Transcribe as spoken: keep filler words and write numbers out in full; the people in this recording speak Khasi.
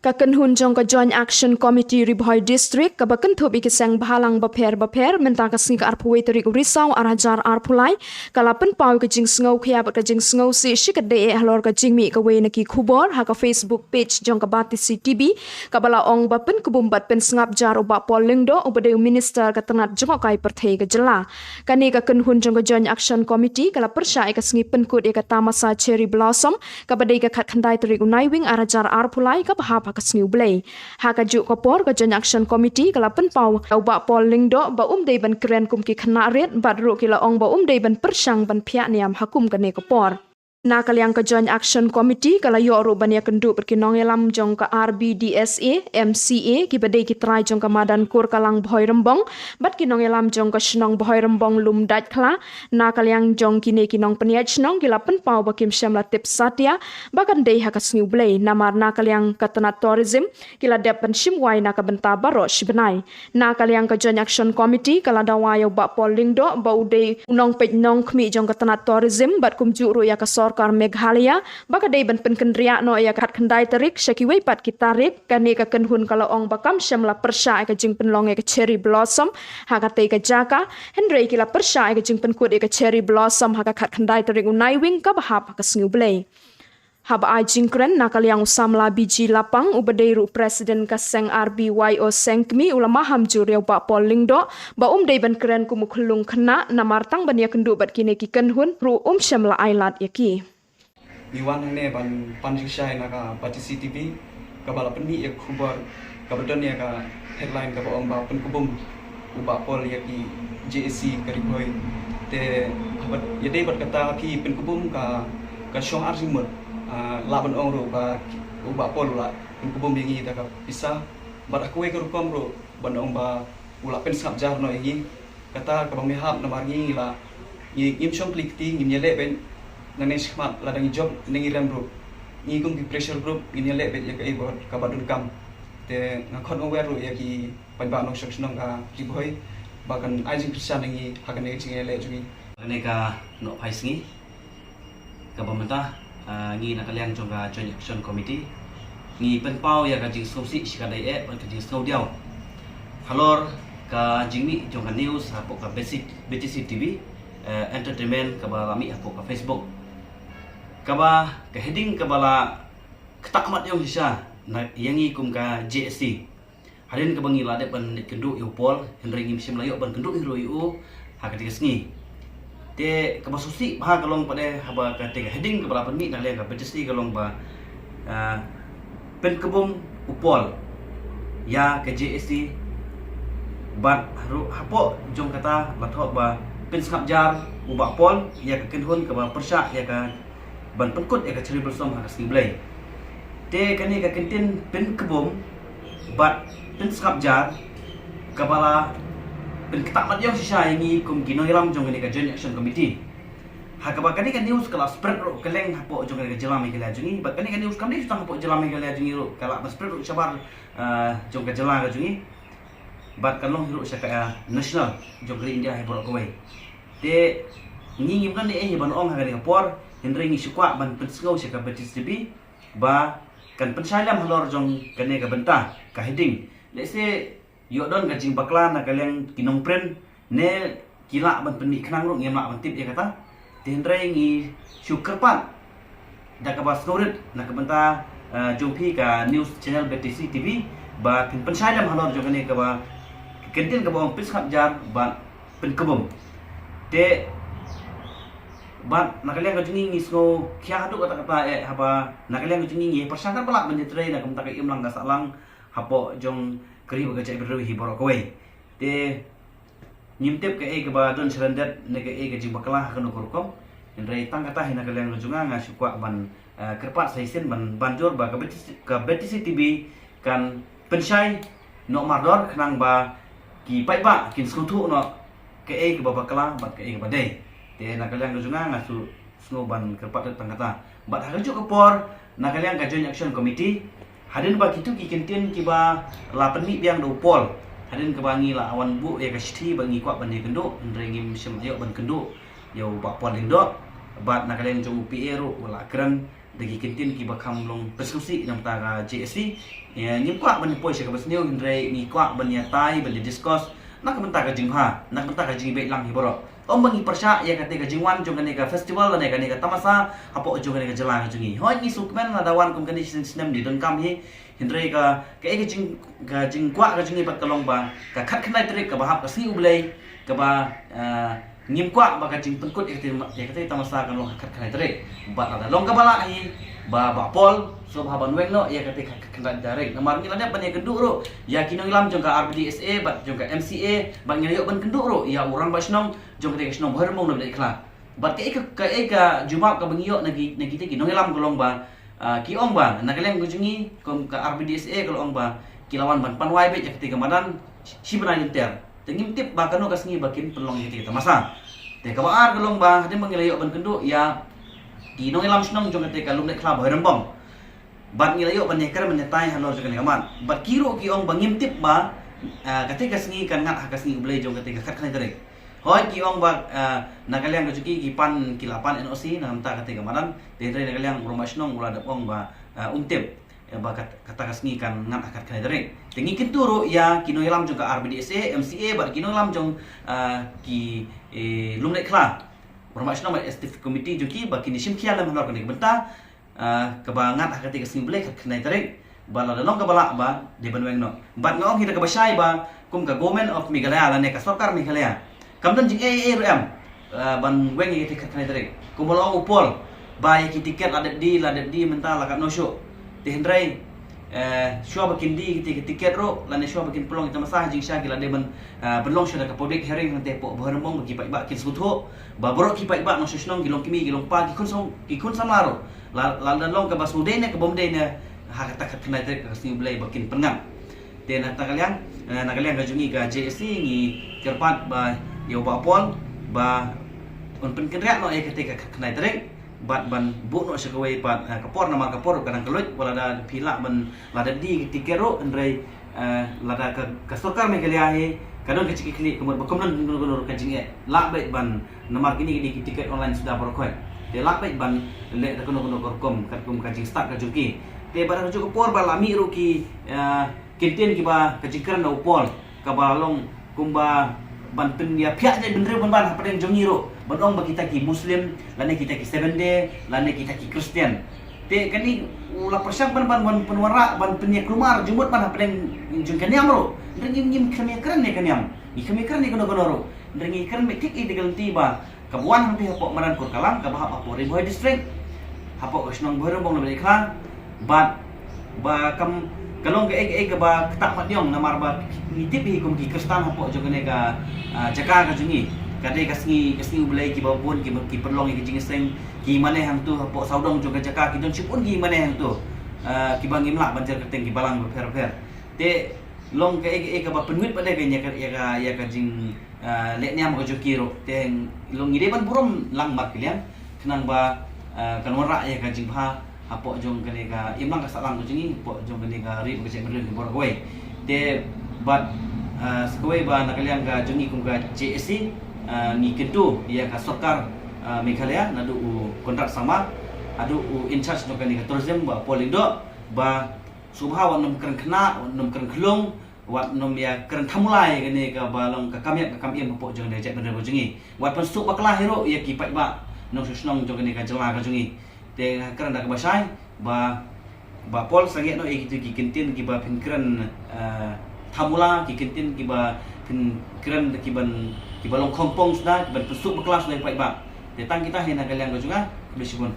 Ka kynhun jong ka Joint Action Committee Ri Bhoi District, kaba kynthup ïa ki seng bhalang bapher bapher, mynta ka sngi ka arphew wei tarik u Risaw ar hajar arphew lai, ka la pynpaw ïa ka jingsngewkhia bad ka jingsngewsih shikatdei eh halor ka jingmih kawei na ki khubor ha ka Facebook page jong ka Batesi TV, kaba la ong ba pynkbum bad pynsngap jar u Bah Paul Lyngdoh, uba dei u minister ka tnat jngohkai pyrthei ka jylla. Kane ka kynhun jong ka Joint Action Committee ka la pyrshah ïa ka sngi pynkut ïa ka tamasa Cherry Blossom, kaba dei ka khatkhyndai tarik u Naiwieng ar hajar arphew lai, kaba hap ha ka sngi u Blei. Ha kajuh ka por, ka Joint Action Committee ka la pynpaw ïa u Bah Paul Lyngdoh ba um dei ban kren kum ki khynnah rit, bad ruh ki la ong ba um dei ban pyrshang ban phiah niam ha kum kane ka por. Na ka liang ka Joint Action Committee ka la ïoh ruh ban ïakynduh bad ki nongïalam jong ka R B D S A, M C A, kiba dei ki trai jong ka madan Kurkalang Bhoirymbong, bad ki nongïalam jong ka shnong Bhoirymbong Lumdaitkhla. Na ka liang jong kine ki nongpynïaid shnong ki la pynpaw ba kim shym la tip satia ba kan dei ha ka sngi u Blei, namar na ka liang ka tnat tourism ki la dep ban shim wai na ka bynta baroh shi bnai. Na ka liang ka Joint Action Committee ka la dawa ïa u Bah Paul Lyngdoh ba u dei u nongpeit nongkhmih jong ka tnat tourism, bad kumjuh ruh ïa ka sorkar Meghalaya ba ka dei ban pynkynriah noh ïa ka khatkhyndai tarik sha kiwei pat ki tarik. Kane ka kynhun ka la ong ba kam shym la pyrshah ïa ka jingpynlong ïa ka Cherry Blossom ha katei ka jaka, hynrei ki la pyrshah ïa ka jingpynkut ïa ka Cherry Blossom ha ka khatkhyndai tarik u Naiwieng, kaba hap ha ka sngi u Blei. Haba ai jingkren na ka liang u samla B G Lapang, uba dei ruh president ka seng R B Y O Sengkmie, u la maham jur ïa u Bah Paul Lyngdoh ba um dei ban kren kum u khyllung khynnah, namar tang ban ïakynduh bad kine ki kynhun ruh um shym la ai lad ïa ki. Ngi wan hangne ban pan jingshai na ka Batesi TV, kaba la pynmih ïa ka khubor kaba don ïa ka headline kaba ong ba pynkbum u Bah Paul ïa ki J A C ka Ri Bhoi. Te haba ïadei bad kata phi pynkbum ka, ka shong ar jingmut, ah, lah ban ong ruh ba u Bah Paul u la pynkbum ïa ngi da ka pisa. Bad ha kawei ka rukom ruh ban ong ba u la pynsngap jar noh ïa ngi. Kata kaba me hap namar ngi la, ngi, ngim shong kli kti, ngim ïaleh beit nangne shakhmat, lada ngi jop ne ngi rem ruh. Ngi kum ki pressure group ngin ïaleh beit ïa kaei ba kaba donkam. Te nga khot nongwer ruh ïa ki paidbah nongshong shnong ka Ri Bhoi ba kan ai jingkyrshan ïa ngi ha kane ka jingïaleh jong ngi. Kane ka nohphai sngi kaba mynta, ah, ngi na ka liang jong ka Joint Action Committee ngi pynpaw ïa ka jingsngewsih shikatdei eh bad ka jingsngewdiaw halor ka jingmih jong ka news hapoh ka Batesi, Batesi TV, eh, entertainment, kaba la mih hapoh ka Facebook. Kaba ka heading kaba la ktah mat ïong shisha na ïa ngi kum ka J A C. Hadien kaba ngi la dep ban leit kynduh ïa u Paul, hynrei ngim shym la ïoh ban kynduh hi ruh ïa u ha katei ka sngi. Te kaba sngewsih bha ka long pat de haba katei ka heading kaba la pynmih na ka liang ka Batesi ka long ba, ah, pynkbum u Paul ïa ka J A C, bad ruh hapoh jong kata la thoh ba pynsngap jar u Bah Paul ïa ka kynhun kaba pyrshah ïa ka ban pynkut ïa ka Cherry Blossom ha ka sngi Blei. Te kane ka kyntien pynkbum bad pynsngap jar kaba la pynktah mat ïong shisha ïa ngi kum ki nongïalam jong kane ka Joint Action Committee. Ha kaba kane ka news ka la spread ruh kylleng hapoh jong kane ka jylla Meghalaya jong ngi, bad kane ka news kam dei shu tang hapoh jylla Meghalaya jong ngi ruh, ka la ban spread ruh shabar, ah, jong ka jylla ka jong ngi. Bad kan long hi ruh sha ka, ah, national jong ka ri India hi baroh kawei. Te ngi ngim don ei ei hi ban ong ha kane ka por, hynrei ngi shu kwah ban pynsngew sha ka Batesi TV ba kan pynshai lem halor jong kane ka bynta, ka heading. Lehse ïoh don ka jingbakla na ka liang ki nongprint ne ki lah ban pynmih khnang ruh, ngim lah ban tip ïa kata. Te hynrei ngi shu kyrpad da kaba sngewrit na ka bynta, eh, jong phi ka news channel Batesi TV ba phin pynshai lem halor jong kane kaba, ka kyntien kaba ong pynsngap jar bad pynkbum. Te bad na ka liang ka jong ngi ngi sngewkhia haduh katta katta eh haba na ka liang ka jong ngi ngi pyrshang katba lah ban ïatrei na ka bynta ka imlang ka sahlang hapoh jong ka ri bad ka jaitbynriew hi baroh kawei. Te ngim tip kaei kaba don sha lyndet ne kaei ka jingbakla ha kano ka rukom. Hynrei tang kata hi na ka liang ka jong nga nga shu kwah ban, eh, kyrpad sa shisien ban, ban jur ba ka Batesi, ka Batesi TV kan pynshai noh mardor khnang ba ki paidbah kin sngewthuh noh kaei kaba bakla bad kaei kaba dei. Te na ka liang ka jong nga nga shu sngewbha ban kyrpad tang kata. Bad ha kajuh ka por na ka liang ka Joint Action Committee, hadien ba kito ki kyntien kiba la pynmih biang da u Paul, hadien kaba ngi la wan buh ïa ka shithi ba ngi kwah ban ïakynduh, hynrei ngim shym la ïoh ban kynduh ïa u Bah Paul Lyngdoh. Bad na ka liang jong u P A ruh u la kren da ki kyntien kiba kham long pynsngewsih na ka bynta ka J S C. Ïa, ngim kwah ban poi sha kaba sniew, hynrei ngi kwah ban ïatai, ban ïa discuss na ka bynta ka jingbha, na ka bynta ka jingbeit lang hi baroh. Ym ba ngi pyrshah ïa kata ka jingwan jong kane ka festival lane kane ka tamasa hapoh jong kane ka jylla ka jong ngi. Hooid, ngi sngewkmen lada wan kum kane shi snem dei donkam hi. Hynrei ka, ka, ka jing, ka jingkwah ka jong ngi pat ka long ba ka khatkhyndai tarik kaba hap ka Sngi U Blei, kaba, eh, ngim kwah ba ka jingpynkut ïa kata, ïa kata tamasa ka long ka khatkhyndai tarik. Bad lada long kaba lah hi, ba, Bah Paul, sngewbha ban weng noh ïa kata ka khatkhyndai tarik. Namar ngi la dep ban ïakynduh ruh ïa ki nongïalam jong ka R B D S A bad jong ka M C A, bad ngi la ïoh ban kynduh ruh ïa u rangbah shnong jong kata ka shnong Bhoirymbong Lum Dei Khla. Bad kaei ka, kaei ka jubab kaba ngi ïoh na ki, na kita ki nongïalam ka long ba, ah, ki ong ba na ka liang ka jong ngi kum ka R B D S A ka la ong ba ki la wan ban panwai beit ïa kata ka madan shi bnai lynter. Te ngim tip ba kano ka sngi ba kin pynlong ïa kata ka tamasa. Te kaba ar ka long ba hadien ba ngi la ïoh ban kynduh ïa ki nongïalam shnong jong kata ka Lum Dei Khla Bhoirymbong. Bad ngi la ïoh ban ïakren ban ïatai halor jong kane ka mat. Bad ki ruh ki ong ba ngim tip ba, ah, kata ka sngi kan ngat ha ka Sngi U Blei jong kata ka khatkhyndai tarik. Hooid, ki ong ba, ah, na ka liang ka jong ki, ki pan, ki la pan N O C na ka bynta kata ka madan. Te hynrei na ka liang u rangbah shnong u la dep ong ba, ah, um tip, eh, ba kat-, kata ka sngi kan ngat ha ka khatkhyndai tarik. Te ngi kyntu ruh ïa ki nongïalam jong ka R B D S A, M C A bad ki nongïalam jong, ah, ki, eh, Lum Dei Khla, u rangbah shnong bad executive committee jong ki ba kin ïa shim khia lem halor kane ka bynta. Ah, kaba ngat ha kata ka Sngi U Blei khatkhyndai tarik. Ba lada long kaba lah ba dei ban weng noh. Bad nga ong hi da kaba shai ba kum ka Government of Meghalaya lane ka sorkar Meghalaya kam don jingeh ei ei ruh em, ah, ban weng ïa kata khatkhyndai tarik. Kumba la ong u Paul ba ïa ki tiket la dep die, la dep die mynta la katno shuh. Te hynrei, eh, shuwa ba kin die kita ki tiket ruh lane shuwa ba kin pynlong ïa ka tamasa ha jingshisha ki la dei ban, ah, ban long shuwa da ka public hearing hangtei hapoh Bhoirymbong ba ki paidbah kin sngewthuh. Ba baroh ki paidbah nongshong shnong, ki long kmie, ki long kpa, ki khun sam-, ki khun samla ruh la, la, la long kaba sngewdei ne kaba ym dei ne ha kata ka khatkhyndai tarik ka Sngi U Blei ba kin pynngat. Te na kata ka liang, eh, na ka liang ka jong ngi ka J S C ngi kyrpad ba ïa u Bah Paul ba un pynkynriah noh ïa kata ka khatkhyndai tarik bad ban buh noh sha kawei pat, eh, ka por, namar ka por ka dang kylluid. Wat lada phi lah ban, lada die ki tiket ruh, hynrei, eh, lada ka, ka sorkar Meghalaya hi ka don ka jingkitkhlieh, ka mut ba kam don kano kano ruh ka jingeh, lah beit ban, namar kine ki dei ki tiket online suda baroh khoit. Te lah beit ban leh da kano kano ka rukom katkum ka jingstad ka jong ki. Te bad ha kajuh ka por ba la mih ruh ki, eh, kyntien kiba, ka jingkren na u Paul kaba long kumba ban pynïaphiah jaitbynriew ban, ban hapdeng jong ngi ruh, ban ong ba kita ki Muslim lane kita ki Seven Day lane kita ki Khristan. Te kane u la pyrshang ban, ban, ban pynwanrah, ban pynïakulmar jingmut ban hapdeng jong ka niam ruh. Hynrei ngim, ngim kham ïakren ïa ka niam, ngim kham ïakren ïa kano kano ruh. Hynrei ngi kren beit thik ïa ka lynti ba kaba wan hangtei hapoh madan Kurkalang kaba hap hapoh Ri Bhoi District, hapoh ka shnong Bhoirymbong Lum Dei Khla. Bad ba kam, ka long kaei kaei kaba ktah mat niong, namar ba ngi tip hi kum ki Khristan hapoh jong kane ka, ah, jaka ka jong ngi, ka dei ka sngi, ka Sngi U Blei, kiba bun ki, ki pynlong ïa ka jingïaseng, ki mane hangto hapoh sawdong jong ka jaka ki don shibun ki mane hangto, ah, kiba ngim lah ban jer kyrteng, ki balang bapher bapher. Te long kaei kaei kaba pynwit pat de ka ïa ka, ïa ka, ïa ka jing, ah, leh niam ka jong ki ruh. Te long ngi dei ban burom lang markylliang khnang ba, ah, kan wanrah ïa ka jingbha hapoh jong kane ka imlang ka sahlang ka jong ngi, hapoh jong kane ka ri bad ka jaitbynriew baroh kawei. Te bad, ah, sa kawei ba na ka liang ka jong ngi kum ka J S C, ah, ngi kyntu ïa ka sorkar, ah, Meghalaya, naduh u Conrad Sangma haduh u in charge jong kane ka tourism, Bah Paul Lyngdoh, ba sngewbha wat nym kren khynnah, wat nym kren khlung, wat nym ïa kren thamula ïa kane kaba long ka kam ïap ka kam im hapoh jong ka jaitbynriew ka jong ngi. Wat pynsuk bakla hi ruh ïa ki paidbah nongshong shnong jong kane ka jylla ka jong ngi. Te nga kren da kaba shai ba, Bah Paul, sangeh noh ïa kito ki kyntien kiba phin kren, eh, thamula, ki kyntien kiba phin kren kiban, kiba long khongpong suda, kiban pynsuk bakla suda ïa ki paidbah. Te tang kita hi na ka liang ka jong nga, khublei shibun.